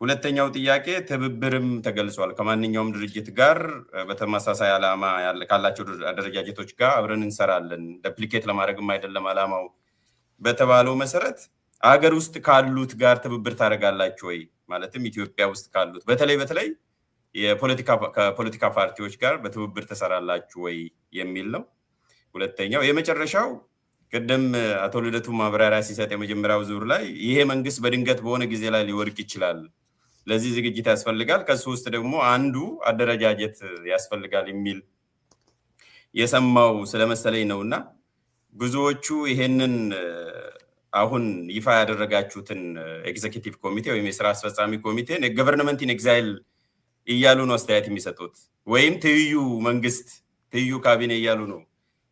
ሁለተኛው ጥያቄ ትብብርም ተገልጿል። ከማንኛውም ድርጅት ጋር በተመሳሳይ ዓላማ ካላቸው አደረጃጀቶች ጋር አብረን እንሰራለን፣ duplicate ለማድረግም አይደለም ዓላማው በተባለው መሰረት አገር ውስጥ ካሉት ጋር ትብብር ታደርጋላችሁ ወይ? ማለትም ኢትዮጵያ ውስጥ ካሉት በተለይ በተለይ ከፖለቲካ ፓርቲዎች ጋር በትብብር ትሰራላችሁ ወይ የሚል ነው። ሁለተኛው። የመጨረሻው ቅድም አቶ ልደቱ ማብራሪያ ሲሰጥ የመጀመሪያው ዙር ላይ ይሄ መንግስት በድንገት በሆነ ጊዜ ላይ ሊወድቅ ይችላል፣ ለዚህ ዝግጅት ያስፈልጋል፣ ከሱ ውስጥ ደግሞ አንዱ አደረጃጀት ያስፈልጋል የሚል የሰማው ስለመሰለኝ ነው። እና ብዙዎቹ ይሄንን አሁን ይፋ ያደረጋችሁትን executive ኮሚቴ ወይም የስራ አስፈጻሚ ኮሚቴን government in exile እያሉ ነው አስተያየት የሚሰጡት፣ ወይም ትይዩ መንግስት፣ ትይዩ ካቢኔ እያሉ ነው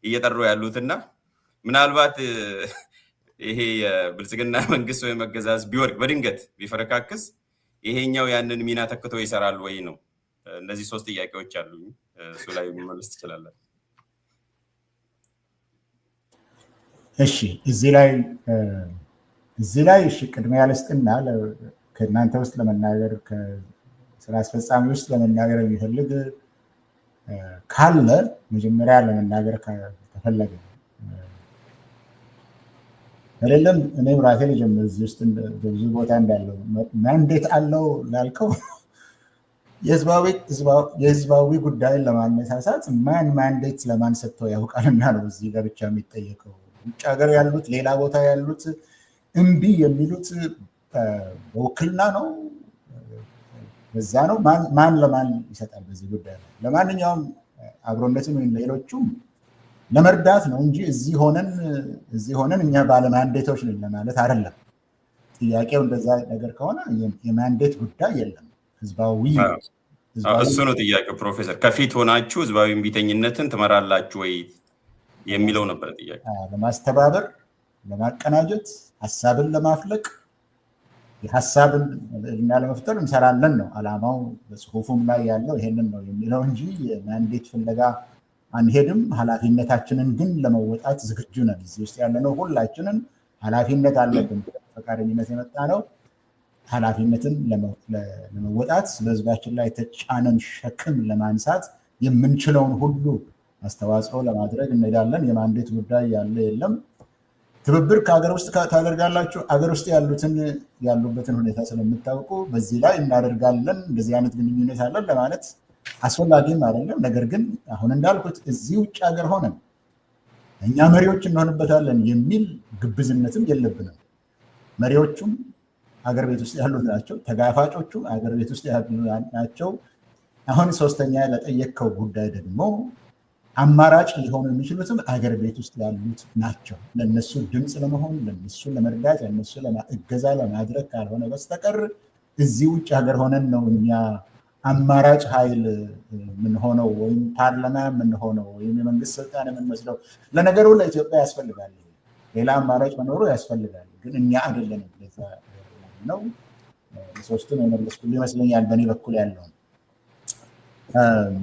እየጠሩ ያሉት። እና ምናልባት ይሄ የብልጽግና መንግስት ወይም አገዛዝ ቢወድቅ፣ በድንገት ቢፈረካክስ ይሄኛው ያንን ሚና ተክቶ ይሰራል ወይ ነው። እነዚህ ሶስት ጥያቄዎች አሉኝ። እሱ ላይ መመለስ ትችላለን። እሺ፣ እዚህ ላይ እሺ ቅድሚያ ልስጥና ከእናንተ ውስጥ ለመናገር፣ ከስራ አስፈጻሚ ውስጥ ለመናገር የሚፈልግ ካለ፣ መጀመሪያ ለመናገር ከፈለገ፣ ከሌለም እኔም ራሴ ልጀምር። እዚህ ውስጥ በብዙ ቦታ እንዳለው mandate አለው ላልከው፣ የህዝባዊ ጉዳይን ለማነሳሳት ማን mandate ለማን ሰጥተው ያውቃልና ነው እዚህ ጋር ብቻ የሚጠየቀው? ውጭ ሀገር ያሉት፣ ሌላ ቦታ ያሉት እምቢ የሚሉት በውክልና ነው፣ በዛ ነው። ማን ለማን ይሰጣል በዚህ ጉዳይ ላይ? ለማንኛውም አብሮነትም ወይም ሌሎቹም ለመርዳት ነው እንጂ እዚህ ሆነን እኛ ባለ mandate ኦች ነን ለማለት አይደለም። ጥያቄው እንደዛ ነገር ከሆነ የ mandate ጉዳይ የለም። ህዝባዊ እሱ ነው ጥያቄው ፕሮፌሰር። ከፊት ሆናችሁ ህዝባዊ እምቢተኝነትን ትመራላችሁ ወይ የሚለው ነበር ጥያቄ። ለማስተባበር፣ ለማቀናጀት፣ ሀሳብን ለማፍለቅ፣ የሀሳብን እና ለመፍጠር እንሰራለን ነው አላማው። በጽሁፉም ላይ ያለው ይሄንን ነው የሚለው እንጂ የ mandate ፍለጋ አንሄድም። ኃላፊነታችንን ግን ለመወጣት ዝግጁ ነን። እዚህ ውስጥ ያለነው ሁላችንን ኃላፊነት አለብን። ፈቃደኝነት የመጣ ነው። ኃላፊነትን ለመወጣት፣ በህዝባችን ላይ የተጫነን ሸክም ለማንሳት የምንችለውን ሁሉ አስተዋጽኦ ለማድረግ እንሄዳለን። የ mandate ጉዳይ ያለ የለም። ትብብር ከሀገር ውስጥ ታደርጋላችሁ። አገር ውስጥ ያሉትን ያሉበትን ሁኔታ ስለምታውቁ በዚህ ላይ እናደርጋለን፣ እንደዚህ አይነት ግንኙነት አለን ለማለት አስፈላጊም አይደለም። ነገር ግን አሁን እንዳልኩት እዚህ ውጭ ሀገር ሆነን እኛ መሪዎች እንሆንበታለን የሚል ግብዝነትም የለብንም። መሪዎቹም አገር ቤት ውስጥ ያሉት ናቸው። ተጋፋጮቹም አገር ቤት ውስጥ ያሉ ናቸው። አሁን ሶስተኛ ለጠየቅከው ጉዳይ ደግሞ አማራጭ ሊሆኑ የሚችሉትም አገር ቤት ውስጥ ያሉት ናቸው። ለነሱ ድምፅ ለመሆን፣ ለነሱ ለመርዳት፣ ለነሱ እገዛ ለማድረግ ካልሆነ በስተቀር እዚህ ውጭ ሀገር ሆነን ነው እኛ አማራጭ ኃይል የምንሆነው ወይም ፓርላማ የምንሆነው ወይም የመንግስት ስልጣን የምንወስደው። ለነገሩ ለኢትዮጵያ ያስፈልጋል፣ ሌላ አማራጭ መኖሩ ያስፈልጋል። ግን እኛ አይደለንም ለዛ ነው። ሶስቱን የመለስኩልህ ይመስለኛል በእኔ በኩል ያለውን።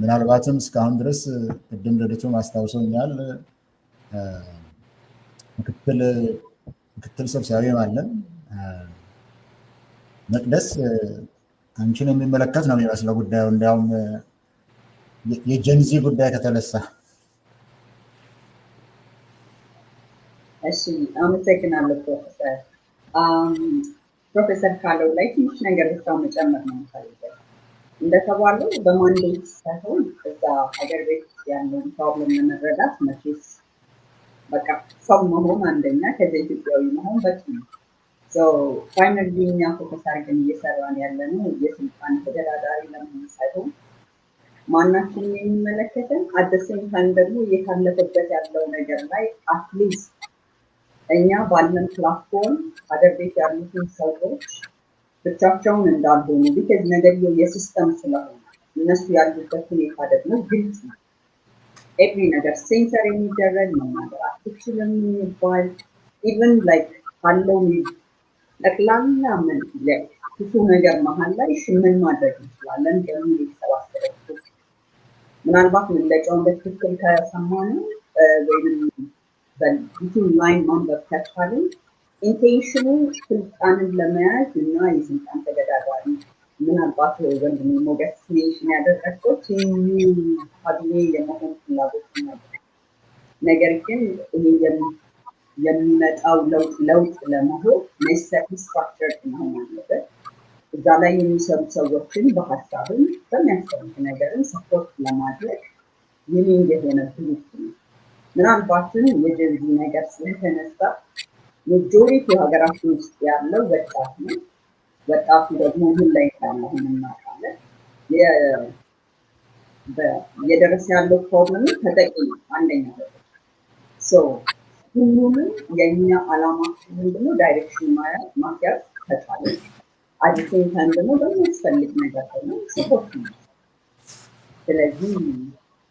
ምናልባትም እስካሁን ድረስ ቅድም ልደቱም አስታውሶኛል። ምክትል ሰብሳቢም አለን። መቅደስ፣ አንቺን የሚመለከት ነው የሚመስለው ጉዳዩ፣ እንዲያውም የ Gen Z ጉዳይ ከተነሳ። እሺ፣ አመሰግናለሁ ፕሮፌሰር። ፕሮፌሰር ካለው ላይ ትንሽ ነገር ብቻ መጨመር ነው የምፈልገው። እንደተባለው በ mandate ሳይሆን እዛ ሀገር ቤት ውስጥ ያለውን problem ለመረዳት መቼስ በቃ ሰው መሆን አንደኛ፣ ከዚ ኢትዮጵያዊ መሆን በቂ ነው። Finally እኛ focus አድርገን እየሰራን ያለነው የስልጣን ተገዳዳሪ ለመሆን ሳይሆን ማናችንን የሚመለከተን at the same time ደግሞ እየታለፈበት ያለው ነገር ላይ at least እኛ ባለን platform ሀገር ቤት ያሉትን ሰዎች ብቻቸውን እንዳልሆኑ፣ because ነገርየው የ system ስለሆነ እነሱ ያሉበት ሁኔታ ደግሞ ግልጽ ነው። Every ነገር ሴንሰር የሚደረግ፣ መናገር አትችልም የሚባል፣ even like ካለው ጠቅላላ ምን ክፉ ነገር መሀል ላይ እሺ ምን ማድረግ እንችላለን በሚል የተሰባሰበ፣ ምናልባት መግለጫውን በትክክል ከሰማነው ወይም between line ማንበብ ከቻልን intention ኑ ስልጣንን ለመያዝ እና የስልጣን ተገዳዳሪ ምናልባት ወንድሜ ሞገስ mention ያደረገው ትይዩ ካቢኔ የመሆን ፍላጎት ነበር። ነገር ግን ይሄ የሚመጣው ለውጥ ለመሆን necessary structure መሆን አለበት። እዛ ላይ የሚሰሩ ሰዎችን በሀሳብም በሚያስፈልግ ነገርም support ለማድረግ willing የሆነ group ነው። ምናልባትም የ Gen Z ነገር ስለተነሳ majority ሀገራችን ውስጥ ያለው ወጣት ነው። ወጣቱ ደግሞ ምን ላይ እንዳለ አሁን እናውቃለን። እየደረሰ ያለው problem ተጠቂ ነው። አንደኛ ሁሉንም የእኛ አላማችን ምንድነው? Direction ማስያዝ ከቻለ at the same time ደግሞ በሚያስፈልግ ነገር ደግሞ support ነው። ስለዚህ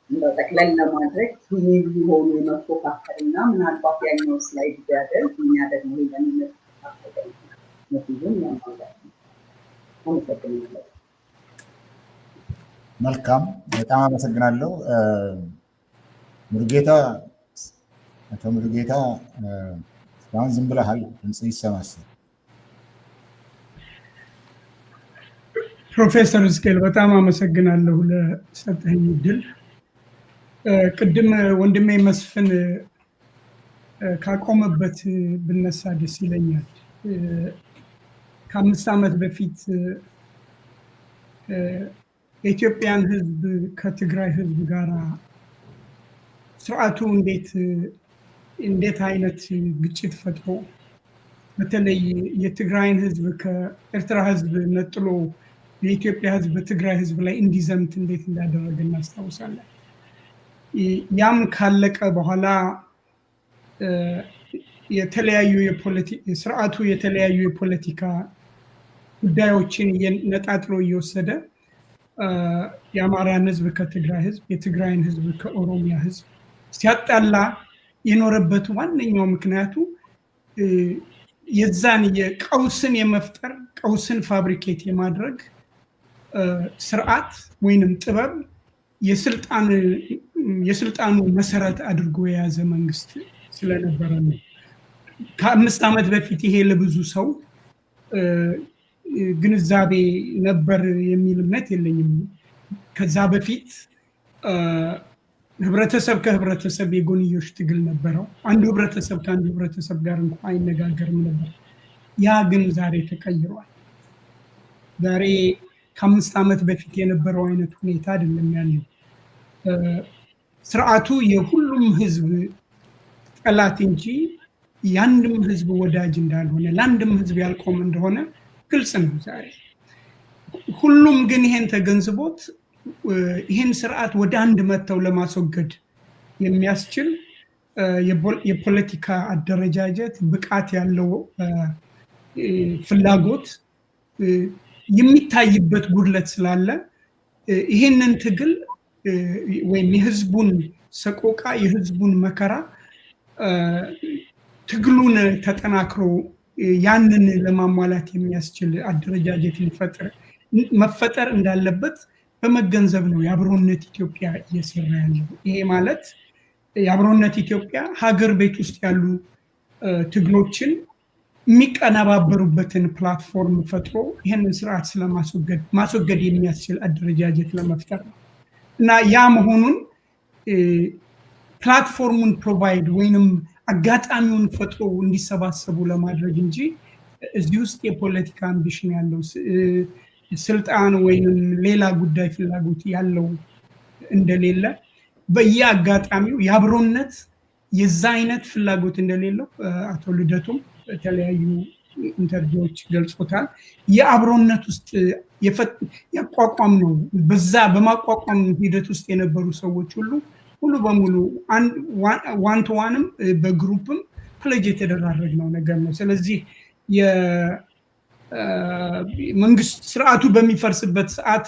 እንደው ጠቅለል ለማድረግ ትይዩ ሆኖ የመፎካከር እና ምናልባት ያኛው slide ቢያደርግ እኛ ደግሞ ሄደን የመፎካከር motive ን ያሟላል። አመሰግናለሁ። መልካም፣ በጣም አመሰግናለሁ። ሙሉጌታ፣ አቶ ሙሉጌታ፣ እስካሁን ዝም ብለሃል፣ ድምፅ ይሰማስ። ፕሮፌሰር ሕዝቅኤል፣ በጣም አመሰግናለሁ ለሰጠኝ እድል። ቅድም ወንድሜ መስፍን ካቆመበት ብነሳ ደስ ይለኛል። ከ5 ዓመት በፊት የኢትዮጵያን ሕዝብ ከትግራይ ሕዝብ ጋር ስርዓቱ እንዴት አይነት ግጭት ፈጥሮ፣ በተለይ የትግራይን ሕዝብ ከኤርትራ ሕዝብ ነጥሎ የኢትዮጵያ ሕዝብ በትግራይ ሕዝብ ላይ እንዲዘምት እንዴት እንዳደረገ እናስታውሳለን። ያም ካለቀ በኋላ የተለያዩ ስርዓቱ የተለያዩ የፖለቲካ ጉዳዮችን ነጣጥሎ እየወሰደ የአማራን ህዝብ ከትግራይ ህዝብ፣ የትግራይን ህዝብ ከኦሮሚያ ህዝብ ሲያጣላ የኖረበት ዋነኛው ምክንያቱ የዛን የቀውስን የመፍጠር፣ ቀውስን fabricate የማድረግ ስርዓት ወይንም ጥበብ የስልጣኑ መሰረት አድርጎ የያዘ መንግስት ስለነበረ ነው። ከ5 ዓመት በፊት ይሄ ለብዙ ሰው ግንዛቤ ነበር የሚል እምነት የለኝም። ከዛ በፊት ህብረተሰብ ከህብረተሰብ የጎንዮሽ ትግል ነበረው። አንዱ ህብረተሰብ ከአንዱ ህብረተሰብ ጋር እንኳ አይነጋገርም ነበር። ያ ግን ዛሬ ተቀይሯል። ዛሬ ከ5 ዓመት በፊት የነበረው አይነት ሁኔታ አይደለም ያለው። ስርዓቱ የሁሉም ህዝብ ጠላት እንጂ የአንድም ህዝብ ወዳጅ እንዳልሆነ፣ ለአንድም ህዝብ ያልቆመ እንደሆነ ግልጽ ነው ዛሬ። ሁሉም ግን ይሄን ተገንዝቦት ይህን ስርዓት ወደ አንድ መጥተው ለማስወገድ የሚያስችል የፖለቲካ አደረጃጀት፣ ብቃት ያለው ፍላጎት የሚታይበት ጉድለት ስላለ ይህንን ትግል ወይም የህዝቡን ሰቆቃ፣ የህዝቡን መከራ፣ ትግሉን ተጠናክሮ ያንን ለማሟላት የሚያስችል አደረጃጀት መፈጠር እንዳለበት በመገንዘብ ነው የአብሮነት ኢትዮጵያ እየሰራ ያለው። ይሄ ማለት የአብሮነት ኢትዮጵያ ሀገር ቤት ውስጥ ያሉ ትግሎችን የሚቀነባበሩበትን platform ፈጥሮ ይህንን ስርዓት ስለማስወገድ ማስወገድ የሚያስችል አደረጃጀት ለመፍጠር ነው። እና ያ መሆኑን platform ኡን provide ወይንም አጋጣሚውን ፈጥሮ እንዲሰባሰቡ ለማድረግ እንጂ እዚህ ውስጥ የፖለቲካ ambition ያለው፣ ስልጣን ወይንም ሌላ ጉዳይ ፍላጎት ያለው እንደሌለ፣ በየአጋጣሚው የአብሮነት የዛ አይነት ፍላጎት እንደሌለው አቶ ልደቱም በተለያዩ interview ዎች ገልጾታል። የአብሮነት ውስጥ ያቋቋም ነው። በዛ በማቋቋም ሂደት ውስጥ የነበሩ ሰዎች ሁሉ ሙሉ በሙሉ one to one ም በ group ም pledge የተደራረግነው ነገር ነው። ስለዚህ የመንግስት ስርዓቱ በሚፈርስበት ሰዓት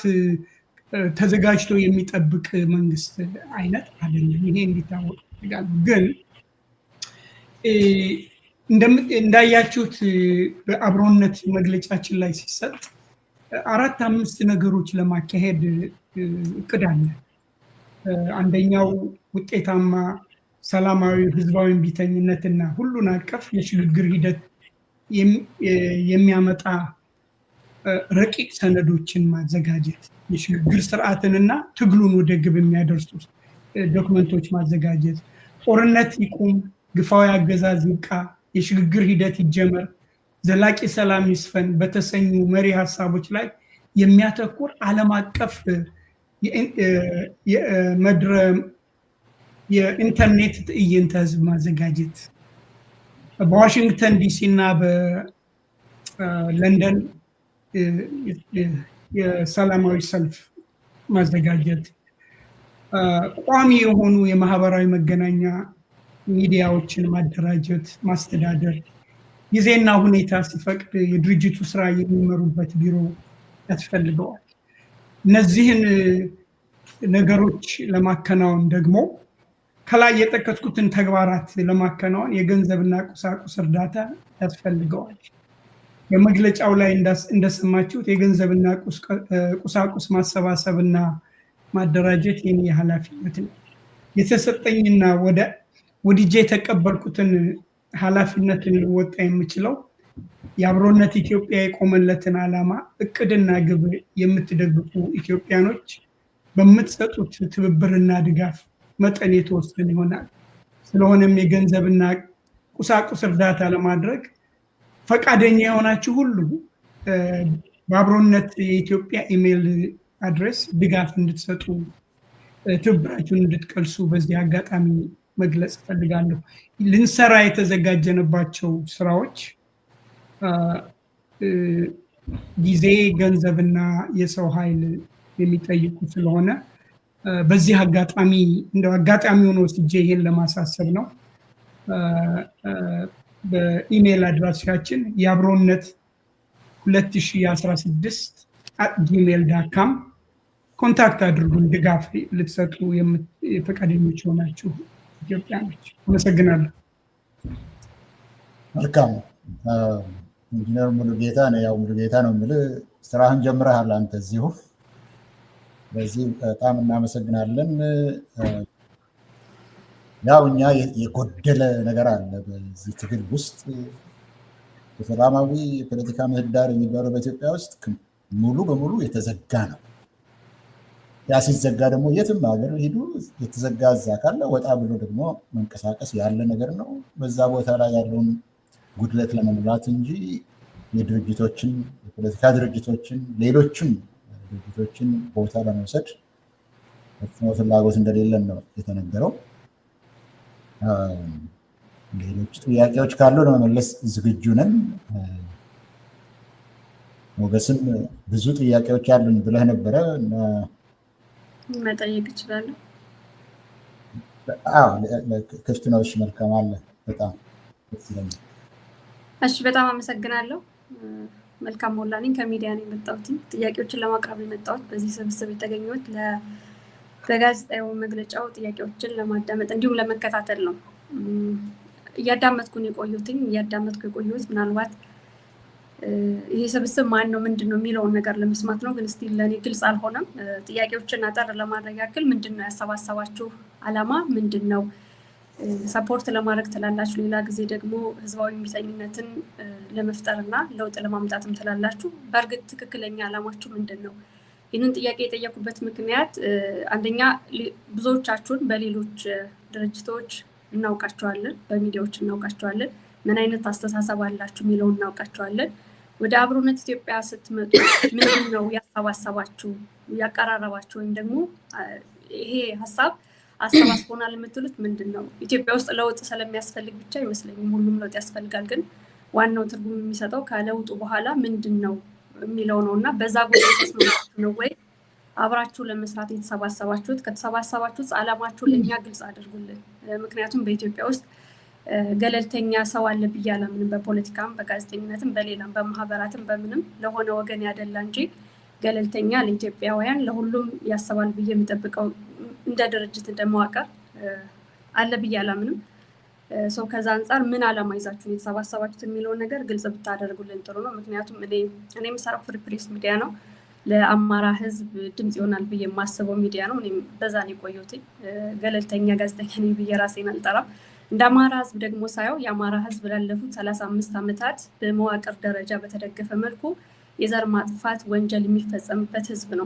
ተዘጋጅቶ የሚጠብቅ መንግስት አይነት አይደለም። ይሄ እንዲታወቅ እፈልጋለሁ። ግን እንዳያችሁት በአብሮነት መግለጫችን ላይ ሲሰጥ አራት አምስት ነገሮች ለማካሄድ እቅድ አለ። አንደኛው ውጤታማ ሰላማዊ ህዝባዊ እምቢተኝነትና ሁሉን አቀፍ የሽግግር ሂደት የሚያመጣ ረቂቅ ሰነዶችን ማዘጋጀት፣ የሽግግር ስርዓትንና ትግሉን ወደ ግብ የሚያደርሱ document ኦች ማዘጋጀት፣ ጦርነት ይቁም፣ ግፋዊ አገዛዝ ይብቃ፣ የሽግግር ሂደት ይጀመር፣ ዘላቂ ሰላም ይስፈን በተሰኙ መሪ ሀሳቦች ላይ የሚያተኩር ዓለም አቀፍ መድረ የኢንተርኔት ትዕይንተ ህዝብ ማዘጋጀት፣ በዋሽንግተን ዲሲ እና በለንደን የሰላማዊ ሰልፍ ማዘጋጀት፣ ቋሚ የሆኑ የማህበራዊ መገናኛ ሚዲያዎችን ማደራጀት፣ ማስተዳደር፣ ጊዜና ሁኔታ ሲፈቅድ የድርጅቱ ስራ የሚመሩበት ቢሮ ያስፈልገዋል። እነዚህን ነገሮች ለማከናወን ደግሞ ከላይ የጠቀስኩትን ተግባራት ለማከናወን የገንዘብና ቁሳቁስ እርዳታ ያስፈልገዋል። በመግለጫው ላይ እንደሰማችሁት የገንዘብና ቁሳቁስ ማሰባሰብና ማደራጀት የኔ ኃላፊነት ነው። የተሰጠኝና ወድጄ የተቀበልኩትን ኃላፊነትን ልወጣ የምችለው የአብሮነት ኢትዮጵያ የቆመለትን ዓላማ፣ እቅድና ግብ የምትደግፉ ኢትዮጵያኖች በምትሰጡት ትብብርና ድጋፍ መጠን የተወሰነ ይሆናል። ስለሆነም የገንዘብና ቁሳቁስ እርዳታ ለማድረግ ፈቃደኛ የሆናችሁ ሁሉ በአብሮነት የኢትዮጵያ email address ድጋፍ እንድትሰጡ፣ ትብብራችሁን እንድትገልጹ በዚህ አጋጣሚ መግለጽ እፈልጋለሁ። ልንሰራ የተዘጋጀንባቸው ስራዎች ጊዜ፣ ገንዘብና የሰው ኃይል የሚጠይቁ ስለሆነ በዚህ አጋጣሚ እንደው አጋጣሚውን ወስጄ ይሄን ለማሳሰብ ነው። በኢሜይል አድራሻችን የአብሮነት2016@gmail.com contact አድርጉን፣ ድጋፍ ልትሰጡ ፈቃደኞች የሆናችሁ ኢትዮጵያኖች። አመሰግናለሁ። መልካም፣ ኢንጂነር ሙሉጌታ ነው። ያው ሙሉጌታ ነው የምልህ፣ ስራህን ጀምረሃል አንተ እዚሁ። በዚህ በጣም እናመሰግናለን። ያው እኛ የጎደለ ነገር አለ በዚህ ትግል ውስጥ። የሰላማዊ የፖለቲካ ምህዳር የሚባለው በኢትዮጵያ ውስጥ ሙሉ በሙሉ የተዘጋ ነው። ያ ሲዘጋ ደግሞ የትም ሀገር ሂዱ የተዘጋ እዛ ካለ ወጣ ብሎ ደግሞ መንቀሳቀስ ያለ ነገር ነው። በዛ ቦታ ላይ ያለውን ጉድለት ለመሙላት እንጂ የድርጅቶችን፣ የፖለቲካ ድርጅቶችን፣ ሌሎችም ድርጅቶችን ቦታ ለመውሰድ ፈጽሞ ፍላጎት እንደሌለን ነው የተነገረው። ሌሎች ጥያቄዎች ካሉ ለመመለስ ዝግጁ ነን። ሞገስም ብዙ ጥያቄዎች አሉን ብለህ ነበረ። መጠየቅ እችላለሁ። ክፍት ነው። እሺ፣ መልካም አለ። በጣም ደስ ይለኛል። እሺ፣ በጣም አመሰግናለሁ። መልካም ሞላ ነኝ፣ ከሚዲያ ነው የመጣሁት። ጥያቄዎችን ለማቅረብ የመጣሁት፣ በዚህ ስብስብ የተገኘሁት በጋዜጣዊ መግለጫው ጥያቄዎችን ለማዳመጥ እንዲሁም ለመከታተል ነው። እያዳመጥኩን የቆየሁትኝ እያዳመጥኩ የቆየሁት ምናልባት ይሄ ስብስብ ማን ነው፣ ምንድን ነው የሚለውን ነገር ለመስማት ነው። ግን still ለእኔ ግልጽ አልሆነም። ጥያቄዎችን አጠር ለማድረግ ያክል፣ ምንድን ነው ያሰባሰባችሁ አላማ ምንድን ነው? Support ለማድረግ ትላላችሁ፣ ሌላ ጊዜ ደግሞ ህዝባዊ እምቢተኝነትን ለመፍጠር እና ለውጥ ለማምጣትም ትላላችሁ። በእርግጥ ትክክለኛ አላማችሁ ምንድን ነው? ይህንን ጥያቄ የጠየኩበት ምክንያት አንደኛ ብዙዎቻችሁን በሌሎች ድርጅቶች እናውቃቸዋለን፣ በሚዲያዎች እናውቃቸዋለን። ምን አይነት አስተሳሰብ አላችሁ የሚለውን እናውቃቸዋለን። ወደ አብሮነት ኢትዮጵያ ስትመጡ ምንድን ነው ያሰባሰባችሁ፣ ያቀራረባችሁ ወይም ደግሞ ይሄ ሀሳብ አሰባስቦናል የምትሉት ምንድን ነው? ኢትዮጵያ ውስጥ ለውጥ ስለሚያስፈልግ ብቻ አይመስለኝም። ሁሉም ለውጥ ያስፈልጋል፣ ግን ዋናው ትርጉም የሚሰጠው ከለውጡ በኋላ ምንድን ነው የሚለው ነው። እና በዛ ጉዳይ ተስማማችሁ ነው ወይ አብራችሁ ለመስራት የተሰባሰባችሁት? ከተሰባሰባችሁት አላማችሁን ለእኛ ግልጽ አድርጉልን። ምክንያቱም በኢትዮጵያ ውስጥ ገለልተኛ ሰው አለ ብዬ አላምንም። በፖለቲካም፣ በጋዜጠኝነትም፣ በሌላም፣ በማህበራትም፣ በምንም ለሆነ ወገን ያደላ እንጂ ገለልተኛ፣ ለኢትዮጵያውያን ለሁሉም ያስባል ብዬ የምጠብቀው እንደ ድርጅት እንደ መዋቅር አለ ብዬ አላምንም። So ከዛ አንጻር ምን አላማ ይዛችሁ የተሰባሰባችሁት የሚለውን ነገር ግልጽ ብታደርጉልን ጥሩ ነው። ምክንያቱም እኔ የምሰራው Free Press ሚዲያ ነው። ለአማራ ሕዝብ ድምፅ ይሆናል ብዬ የማስበው ሚዲያ ነው። እኔም በዛ ነው የቆየሁት። ገለልተኛ ጋዜጠኛ ነኝ ብዬ ራሴን አልጠራም። እንደ አማራ ሕዝብ ደግሞ ሳየው የአማራ ሕዝብ ላለፉት 35 ዓመታት በመዋቅር ደረጃ በተደገፈ መልኩ የዘር ማጥፋት ወንጀል የሚፈጸምበት ህዝብ ነው።